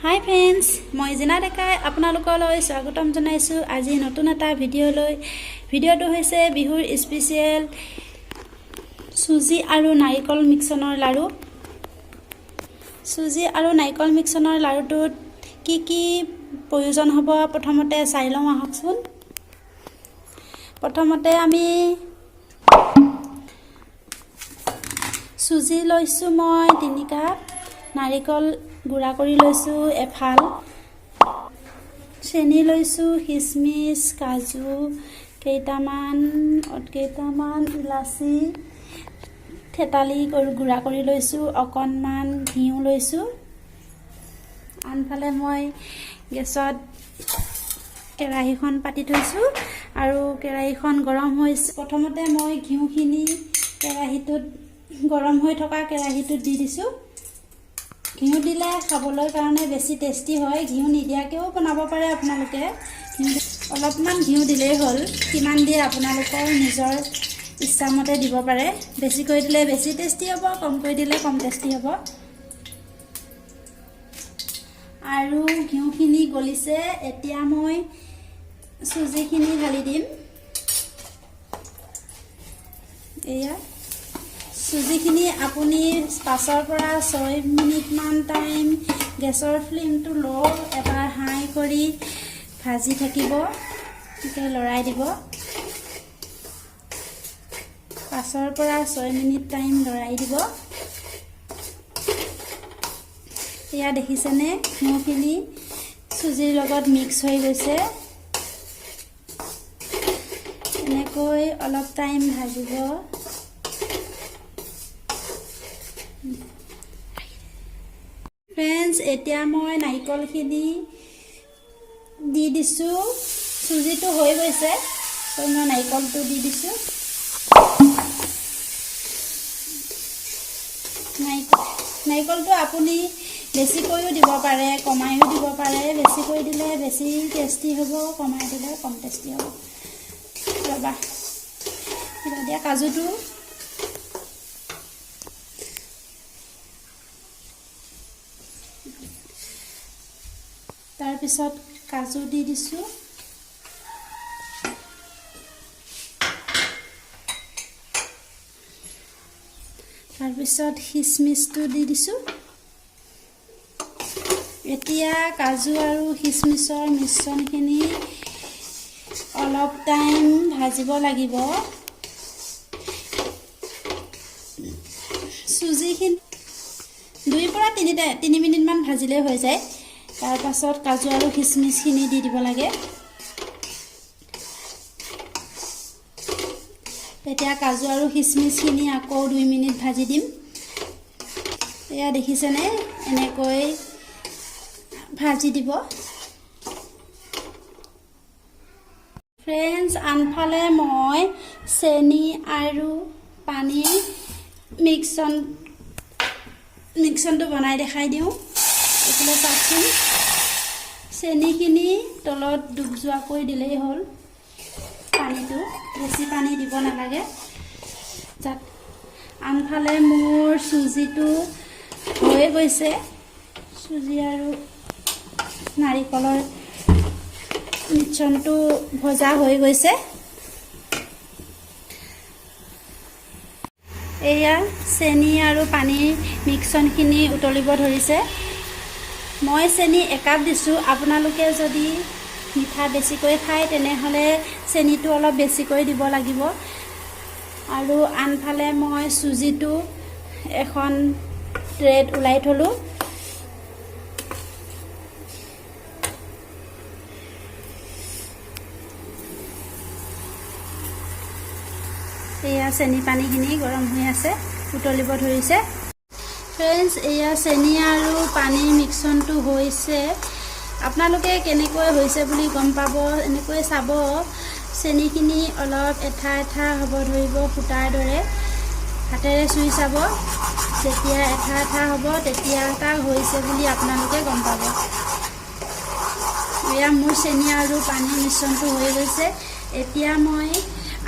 হাই friends, মই জিনা ডেকাই আপোনালোকলৈ স্বাগতম জনাইছোঁ আজি নতুন এটা ভিডিঅ'লৈ। ভিডিঅ'টো হৈছে বিহুৰ স্পেচিয়েল চুজি আৰু নাৰিকল মিক্সনৰ লাড়ু। চুজি আৰু নাৰিকল মিক্সনৰ লাড়ুটোত কি কি প্ৰয়োজন হ'ব, প্ৰথমতে চাই লওঁ আহকচোন। প্ৰথমতে আমি চুজি লৈছোঁ মই 3 কাপ, নাৰিকল গুড়া কৰি লৈছোঁ এফাল, চেনি লৈছোঁ, খিচমিচ, কাজু কেইটামান, কেইটামান ইলাচি থেতালি গুড়া কৰি লৈছোঁ, অকণমান ঘিউ লৈছোঁ। আনফালে মই গেছত কেৰাহীখন পাতি থৈছোঁ আৰু কেৰাহীখন গৰম হৈছে। প্ৰথমতে মই ঘিউখিনি কেৰাহীটোত, গৰম হৈ থকা কেৰাহীটোত দি দিছোঁ। ঘিউ দিলে খাবলৈ কাৰণে বেছি টেষ্টি হয়। ঘিউ নিদিয়াকৈও বনাব পাৰে আপোনালোকে। অলপমান ঘিউ দিলেই হ'ল। কিমান দিয়ে আপোনালোকৰ নিজৰ ইচ্ছামতে দিব পাৰে। বেছিকৈ দিলে বেছি টেষ্টি হ'ব, কমকৈ দিলে কম টেষ্টি হ'ব। আৰু ঘিউখিনি গলিছে, এতিয়া মই চুজিখিনি ঢালি দিম। এয়া চুজিখিনি আপুনি 5ৰ পৰা 6 মিনিটমান টাইম গেছৰ ফ্লেমটো ল' এবাৰ হাই কৰি ভাজি থাকিব, এনেকৈ লৰাই দিব। 5ৰ পৰা 6 মিনিট টাইম লৰাই দিব। এয়া দেখিছেনে, ঘিউখিনি চুজিৰ লগত মিক্স হৈ গৈছে। এনেকৈ অলপ টাইম ভাজিব। ফ্ৰেণ্ডছ, এতিয়া মই নাৰিকলখিনি দি দিছোঁ। চুজিটো হৈ গৈছে, ত' মই নাৰিকলটো দি দিছোঁ। নাৰিকলটো আপুনি বেছিকৈও দিব পাৰে, কমাইও দিব পাৰে। বেছিকৈ দিলে বেছি টেষ্টি হ'ব, কমাই দিলে কম টেষ্টি হ'ব। ৰ'বা, কিবা দিয়া কাজুটো। তাৰপিছত কাজু দি দিছোঁ। তাৰপিছত খিচমিচটো দি দিছোঁ। এতিয়া কাজু আৰু খিচমিচৰ মিশ্ৰণখিনি অলপ টাইম ভাজিব লাগিব। চুজিখিনি 2ৰ পৰা 3 মিনিটমান ভাজিলেই হৈ যায়। তাৰপাছত কাজু আৰু খিচমিচখিনি দি দিব লাগে। এতিয়া কাজু আৰু খিচমিচখিনি আকৌ 2 মিনিট ভাজি দিম। এয়া দেখিছেনে, এনেকৈ ভাজি দিব। ফ্ৰেণ্ডছ, আনফালে মই চেনি আৰু পানীৰ মিক্সনটো বনাই দেখাই দিওঁ। এইফালে চাওকচোন, চেনিখিনি তলত ডুব যোৱাকৈ দিলেই হ'ল। পানীটো বেছি পানী দিব নালাগে। যাত আনফালে মোৰ চুজিটো হৈয়ে গৈছে। চুজি আৰু নাৰিকলৰ মিশ্ৰণটো ভজা হৈ গৈছে। এয়া চেনি আৰু পানীৰ মিক্সনখিনি উতলিব ধৰিছে। মই চেনি একাপ দিছোঁ। আপোনালোকে যদি মিঠা বেছিকৈ খায়, তেনেহ'লে চেনিটো অলপ বেছিকৈ দিব লাগিব। আৰু আনফালে মই চুজিটো এখন ট্ৰেত ওলাই থ'লোঁ। এয়া চেনি পানীখিনি গৰম হৈ আছে, উতলিব ধৰিছে। ফ্ৰেণ্ডছ, এয়া চেনি আৰু পানীৰ মিক্সনটো হৈছে। আপোনালোকে কেনেকৈ হৈছে বুলি গম পাব, এনেকৈ চাব। চেনিখিনি অলপ এঠা এঠা হ'ব ধৰিব, সূতাৰ দৰে। হাতেৰে চুই চাব। যেতিয়া এঠা এঠা হ'ব, তেতিয়া এটা হৈছে বুলি আপোনালোকে গম পাব। এয়া মোৰ চেনি আৰু পানীৰ মিশ্ৰণটো হৈ গৈছে। এতিয়া মই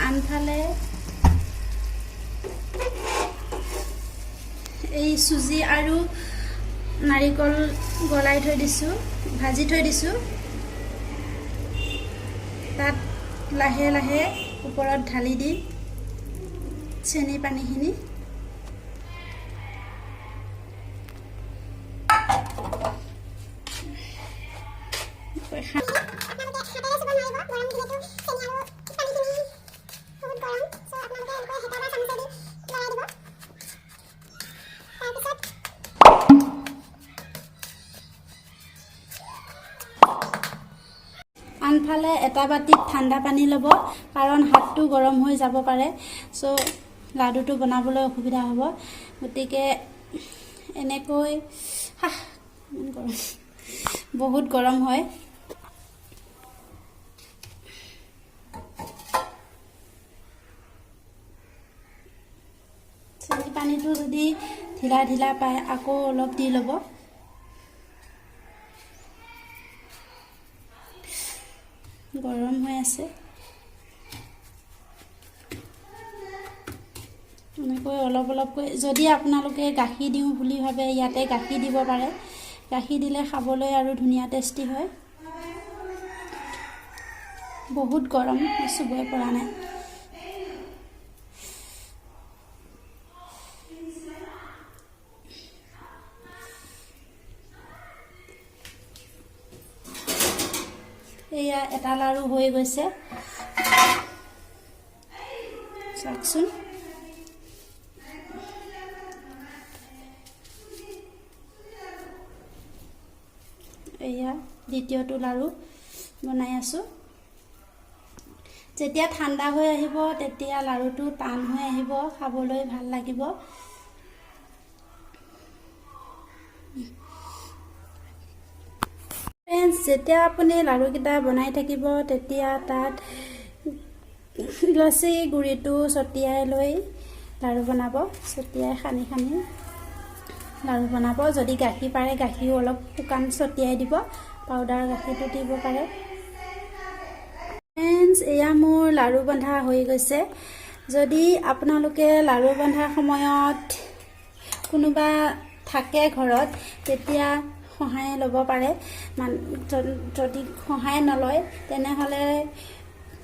আনফালে এই চুজি আৰু নাৰিকল গলাই থৈ দিছোঁ, ভাজি থৈ দিছোঁ। তাত লাহে লাহে ওপৰত ঢালি দিম চেনি পানীখিনি। আনফালে এটা বাতিত ঠাণ্ডা পানী ল'ব, কাৰণ হাতটো গৰম হৈ যাব পাৰে, চ' লাডুটো বনাবলৈ অসুবিধা হ'ব। গতিকে এনেকৈ, গৰম, বহুত গৰম হয়। চেনি পানীটো যদি ঢিলা ঢিলা পায়, আকৌ অলপ দি ল'ব। গৰম হৈ আছে। এনেকৈ অলপ অলপকৈ, যদি আপোনালোকে গাখীৰ দিওঁ বুলি ভাবে, ইয়াতে গাখীৰ দিব পাৰে। গাখীৰ দিলে খাবলৈ আৰু ধুনীয়া টেষ্টি হয়। বহুত গৰম, চুবই পৰা নাই। এয়া এটা লাড়ু হৈ গৈছে, চাওকচোন। এয়া দ্বিতীয়টো লাড়ু বনাই আছোঁ। যেতিয়া ঠাণ্ডা হৈ আহিব, তেতিয়া লাড়ুটো টান হৈ আহিব, খাবলৈ ভাল লাগিব। ফ্ৰেণ্ডছ, যেতিয়া আপুনি লাড়ুকেইটা বনাই থাকিব, তেতিয়া তাত ইলাচি গুড়িটো ছটিয়াই লৈ লাড়ু বনাব। ছটিয়াই সানি সানি লাড়ু বনাব। যদি গাখীৰ পাৰে, গাখীৰো অলপ শুকান ছটিয়াই দিব, পাউডাৰ গাখীৰটো দিব পাৰে। ফ্ৰেণ্ডছ, এয়া মোৰ লাড়ু বন্ধা হৈ গৈছে। যদি আপোনালোকে লাড়ু বন্ধাৰ সময়ত কোনোবা থাকে ঘৰত, তেতিয়া সহায় ল'ব পাৰে। যদি সহায় নলয়, তেনেহ'লে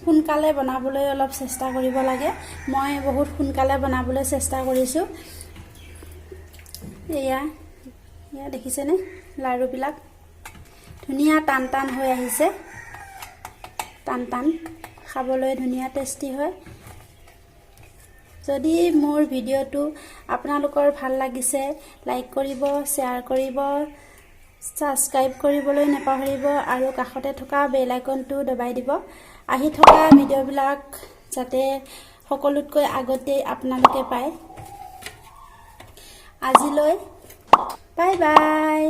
সোনকালে বনাবলৈ অলপ চেষ্টা কৰিব লাগে। মই বহুত সোনকালে বনাবলৈ চেষ্টা কৰিছোঁ। এয়া এয়া দেখিছেনে, লাড়ুবিলাক ধুনীয়া টান টান হৈ আহিছে। টান টান, খাবলৈ ধুনীয়া টেষ্টি হয়। যদি মোৰ ভিডিঅ'টো আপোনালোকৰ ভাল লাগিছে, লাইক কৰিব, শ্বেয়াৰ কৰিব, ছাবস্ক্ৰাইব কৰিবলৈ নাপাহৰিব আৰু কাষতে থকা বেল আইকনটো দবাই দিব, আহি থকা ভিডিঅ'বিলাক যাতে সকলোতকৈ আগতেই আপোনালোকে পায়। আজিলৈ বাই বাই।